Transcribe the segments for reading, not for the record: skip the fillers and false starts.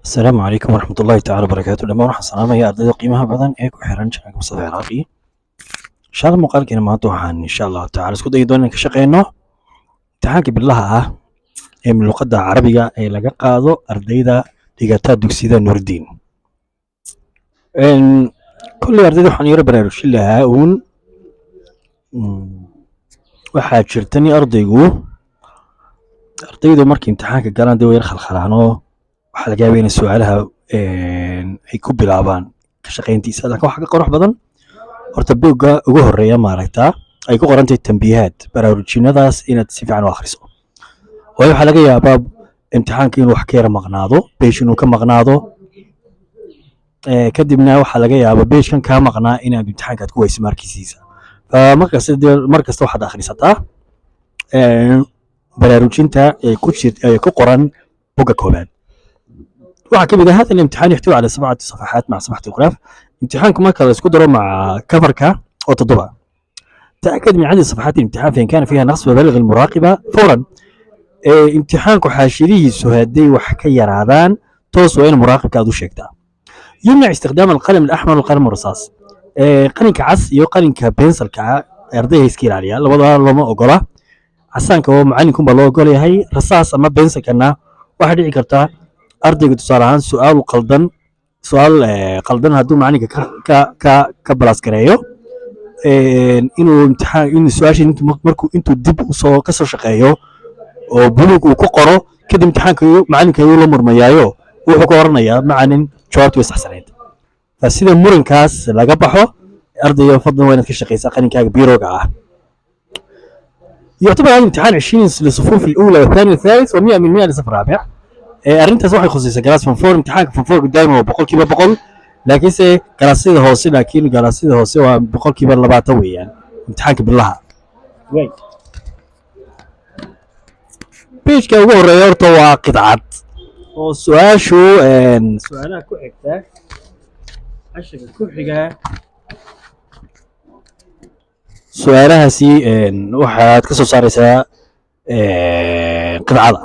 Asalaamu calaykum waraxmat ullaahi tacaala wabarakaatu. Dhammaan waxaan salaamaya ardayda qiimaha badan ee ku xiran channelka Mustafa Ciraaqi. Insha Allah muuqaalkeena maanta waxaan insha Allahu tacaala isku dayi doonaa inaan ka shaqeyno imtixaanka bilaha ah ee luqadda Carabiga ee laga qaado ardayda dhigata dugsiyada Nuurdiin. Kolley ardayda waxaan yaro baraarujin lahaa uun, waxaa jirta nin ardaygu, ardaydu markay imtixaanka galaan dee way yar khalkhalaanoo, waxaa laga yaabaa inay su'aalaha ay ku bilaabaan ka shaqayntiisa, laakiin waxaa ka qurux badan horta buugga ugu horeeya maaragtaa ay ku qoran tahay tambiihaad, baraarujinadaas inaad si fiican u akhriso, waayo waxaa laga yaabaa imtixaanka inuu wax ka yara maqnaado, page inuu ka maqnaado, kadibna waxaa laga yaabaa pagekan kaa maqnaa inaad imtixaanka aad ku weyso markiisiisa. Markasta dee mar kasta waxaad akhrisataa baraarujinta ee ku jir ee ku qoran bogga koobaad. Waxaa ka mid ah: هذا الامتحان يحتوي على سبعة صفحات مع صفحة الغلاف. امتحانku marka la isku daro مع coverka oo 7. تأكد من عدد صفحات الامتحان، فإن كان فيها نقص فبلغ المراقبة فورا. Imtixaanku xaashidihiisu hadday wax ka yaraadaan, toos waa in muraaqibka aad u sheegtaa. يمنع استخدام القلم الأحمر والقلم الرصاص. Qalinka cas iyo qalinka bensalka ah ardayga iska ilaaliya, labada looma ogola. Casaanka oo macallinkunbaa loo ogol yahay. Rasaas ama bensalkana waxaa dhici kartaa ardayga, tusaale ahaan, su'aal qaldan, su'aal qaldan hadduu macalinka ka balaas gareeyo, inuu imtixaan inuu su'aasha intuu markuu intuu dib usoo ka soo shaqeeyo oo buluug uu ku qoro, kadib imtixaanka macalinka ayuu la murmayaayo, wuxuu ka oranayaa: "Macalin, jawaabtu way saxsanayd." Fa sida murankaas laga baxo, ardayga fadlan waa inaad ka shaqeysaa qalinkaaga biirooga ah. يعتبر هذا الامتحان 20 للصفوف الاولى والثانيه والثالث و100 من 100 للصف الرابع. Arrintaas waxay khusaysaa class form 4. Imtixaanka form 4 daa'ima waa 100%, laakiinse classyada hoose, laakiin classyada hoose waa 20% weeyaan imtixaanka bilaha. Pageka ugu horeeya horta waa qidcad oo su-aashu su-aalaha ku xigta, casharka ku xiga, su-aalahaasi waxaad ka soo saaraysaa qidcada.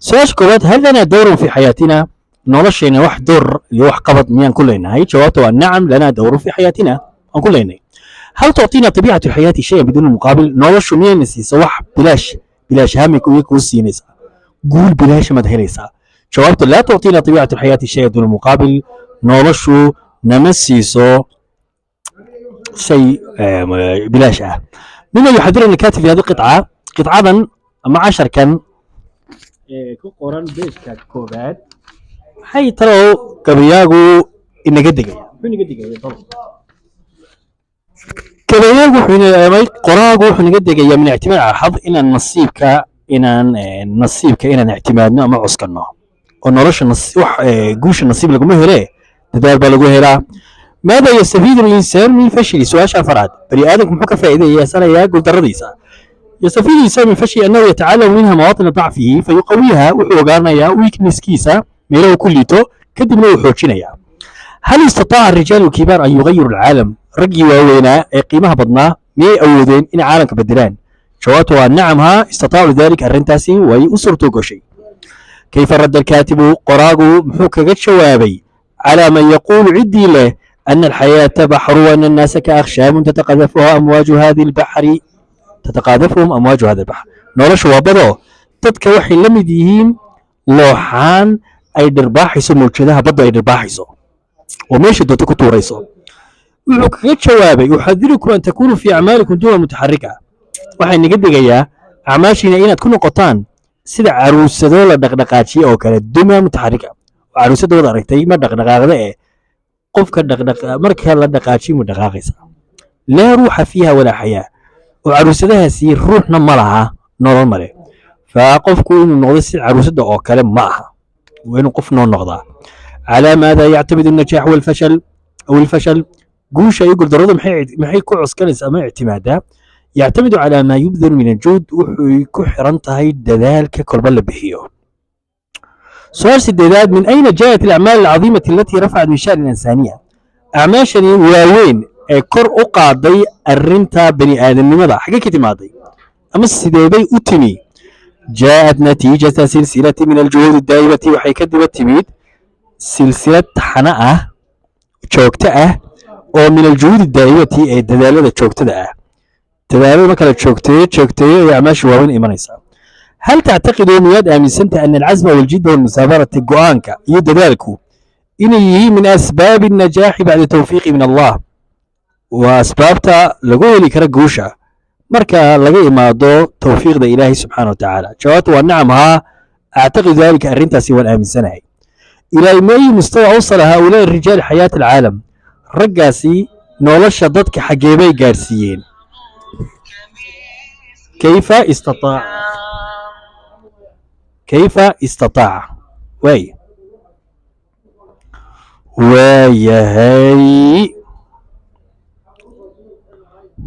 Su-aasha koowaad: هل لنا دور في حياتنا؟ Noloshayna wax door iyo wax qabad miyaan ku leenahay? Jawaabta waa نعم، لنا دور في حياتنا, waan ku leenahay. هل تعطينا طبيعة الحياة شيئا بدون مقابل؟ Noloshu miyayna siisa wax bilaash bilaash hami kuu siinaysaa? Guul bilaash maad helaysaa? Jawaabta: لا تعطينا طبيعة الحياة شيئا دون مقابل. Noloshu nama siiso shay bilaash ah. مما يحذرنا الكاتب في هذه القطعة؟ Qidcadan ama casharkan ee ku qoran pageka koobaad, maxay talow gabayaagu inaga digaya? Muxuu inaga digaya talow gabayaagu? Wuxuu ama qoraagu wuxuu inaga digayaa من اعتماد على الحظ, inaan nasiibka inaan nasiibka inaan ictimaadno ama cuskanno oo nolosha wax guusha nasiib laguma hele, dadaal baa lagu helaa. ماذا يستفيد الإنسان من فشله؟ Su-aasha afaraad: bani aadamku muxuu ka faa'iidaysanayaa guuldarradiisa? يستفيد الإنسان من فشله أنه يتعلم منها مواطن ضعفه فيقويها. Wuxuu ogaanayaa weaknesskiisa, meelaha ku liito, kadibna wuu xoojinayaa. هل استطاع الرجال الكبار أن يغيروا العالم؟ Raggii waaweynaa ee qiimaha badnaa miyay awoodeen inay caalamka bedelaan? Jawaabtu waa نعم, haa, استطاعوا ذلك, arrintaasi way u suurto gashay. كيف رد الكاتب, qoraagu muxuu kaga jawaabay, على من يقول, ciddii leh, أن الحياة بحر وأن الناس كأخشاب تتقاذفها أمواج هذه البحر، تتقاذفهم أمواج هذا البحر؟ Noloshu waa bado, dadka waxay la mid yihiin looxaan ay dhirbaaxayso mawjadaha badda, ay dhirbaaxayso oo meesha doonto ku tuurayso. Wuxuu kaga jawaabay: أحذركم أن تكونوا في أعمالكم دمى متحركة. Waxay naga digayaa acmaashiina inaad ku noqotaan sida caruusado la dhaqdhaqaajiye oo kale, دمى متحركة. Caruusada wada aragtay, ma dhaqdhaqaaqda ee qofka dhaqdhaq marka la dhaqaajiyo mu dhaqaaqaysa. لا روح فيها ولا حياة. Oo caruusadahaasi ruuxna ma laha, nolol male. Fa qofku inuu noqdo si caruusada oo kale ma aha, waa inuu qof noo noqdaa. على ماذا يعتمد النجاح والفشل أو الفشل؟ Guusha iyo guuldarradu maxay ku cuskanaysaa ama ictimaadaa? يعتمد على ما يبذل من الجهد. Wuxuu ku xiran tahay dadaalka kolba la bixiyo. Su-aal sideedaad: من أين جاءت الأعمال العظيمة التي رفعت من شأن الإنسانية؟ Acmaashani waaweyn ee kor u qaaday arrinta bani aadamnimada xaggee ka timaaday ama sideebay u timi? جاءت نتيجة سلسلة من الجهود الدائمة. Waxay ka daba timid Silsilad taxane ah, joogto ah, oo من الجهود الدائمة ee dadaalada joogtada ah. Dadaalada marka la joogteeyo, joogteeyo, ee acmaasha waaweyn imanaysaa. هل تعتقد, miyaad aaminsantahay, أن العزم والجد والمثابرة, go'aanka iyo dadaalku, inay yihiin من أسباب النجاح بعد توفيق من الله, waa asbaabta lagu heli kara guusha marka laga imaado towfiiqda Ilaahay subxaana wa tacaala? Jawaabtu waa نعم, haa, أعتقد ذلك, arrintaasi waan aaminsanahay. إلى أي مستوى وصل هؤلاء الرجال حياة العالم? Raggaasi nolosha dadka xaggee bay gaadhsiiyeen? كيف استطاع؟ كيف استطاع? Waay, waayahay.